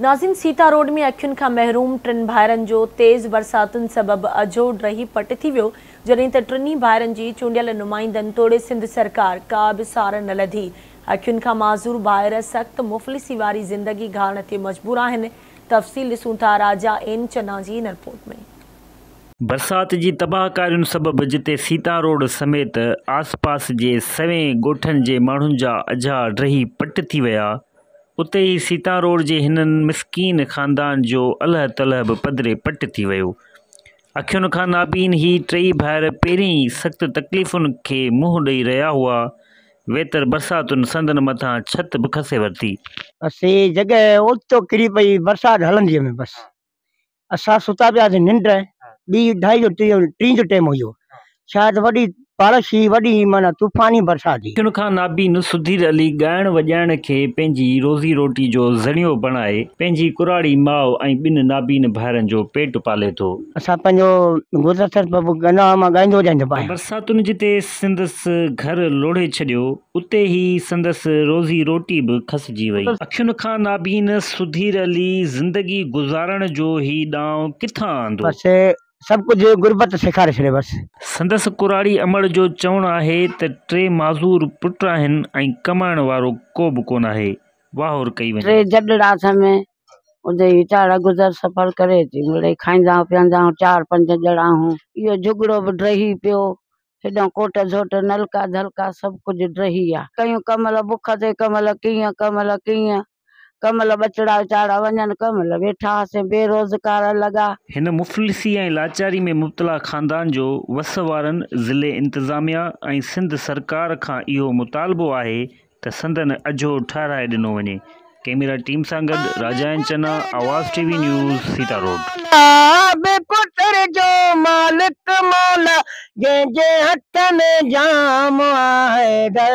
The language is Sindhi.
ناظرين سيتا روڊ ۾ اکين کان محروم ٽن ڀائرن جو تيز برساتن سبب اجهو ڊهي پٽ ٿي ويو، جڏهن ته ٽنهي ڀائرن جي چونڊيل نمائندن توڙي سنڌ سرڪار ڪا به سار نه لڌي. اکين کان معذور ڀائر سخت مفلسي واري زندگي گهارڻ تي مجبور آهن. تفصيل ڏسون ٿا راجا اين چنا جي هن رپورٽ ۾. برسات جي تباهڪارين سبب جتي سيتا روڊ سميت آس پاس جي سوين ڳوٺن جي ماڻهن جا اجها ڊهي پٽ ٿي ويا، اتي ئي سيتا روڊ جي هنن مسڪين خاندان جو الهه تلهه به پڌري پٽ ٿي ويو. اکين کان نابين هي ٽيئي ڀائر پهرين ئي سخت تڪليفن کي منهن ڏئي رهيا هئا، ويتر برساتن سندن مٿان ڇت به کسي ورتي. بس هي جڳهه اوچتو ڪري پئي برسات هلندي ۾ بس اسان ستا پيا هئاسين ننڊ ٻي اڍائي جو ٽين جو ٽيم هيو شايد وڏي بارش هئي وڏي معنيٰ طوفاني برسات هئي. اکين کان نابين سڌير علي ڳائڻ وڄائڻ کي پنهنجي روزي روٽي جو ذريعو بڻائي پنهنجي ڪراڙي ماء ۽ ٻن نابين ڀائرن جو پيٽ پالي ٿو. اسان پنهنجو گذر سفر ڪندو آهيان مان ڳائيندو وڄائيندو به آهيان. برساتن جتي سندس گهر لوڙهي ڇڏيو اتي ئي سندس روزي روٽي به کسجي وئي. اکين کان نابين سڌير علي زندگي گذارڻ جو هي ڏانء ڪٿان آندو؟ بس سڀ ڪجهه غربت سيکاري ڇڏيو بس. سندس ڪراڙي امڙ جو چوڻ آهي ته ٽي معذور پٽ آهن ۽ ڪمائڻ وارو ڪو به ڪونه آهي، واهور ڪئي وڃي. ٽي جڏڙا اٿم، ادي ويچارا گذر سفر ڪري اچي مڙئي کائيندا آهيون پيئندا آهيون، چار پنج ڄڻا آهيون. اهو جهڳڙو به ڊهي پيو، هيڏانهن ڪوٽ جهوٽ نلڪا ڌلڪا سڀ ڪجهه ڊهي ويا. ڪيون ڪمل بک تي ڪمل ڪيئن ڪمل ڪيئن. ڪمل ٻچڙا ويچارا وڃن ڪمل ويٺا هئاسين بي روزگار لڳا. هن مفلسي ۽ لاچاري ۾ مبتلا خاندان جو وس وارن، ضلعي انتظاميا ۽ سنڌ سرڪار کان اهو مطالبو آهي ته سندن اجهو ٺهرائي ڏنو وڃي. ڪئميرا ٽيم سان گڏ Rajain Channa, Awaz T V news, Sita road. پتر جو مالڪ مولا جنهن جي هٿ ۾ جام آهي در.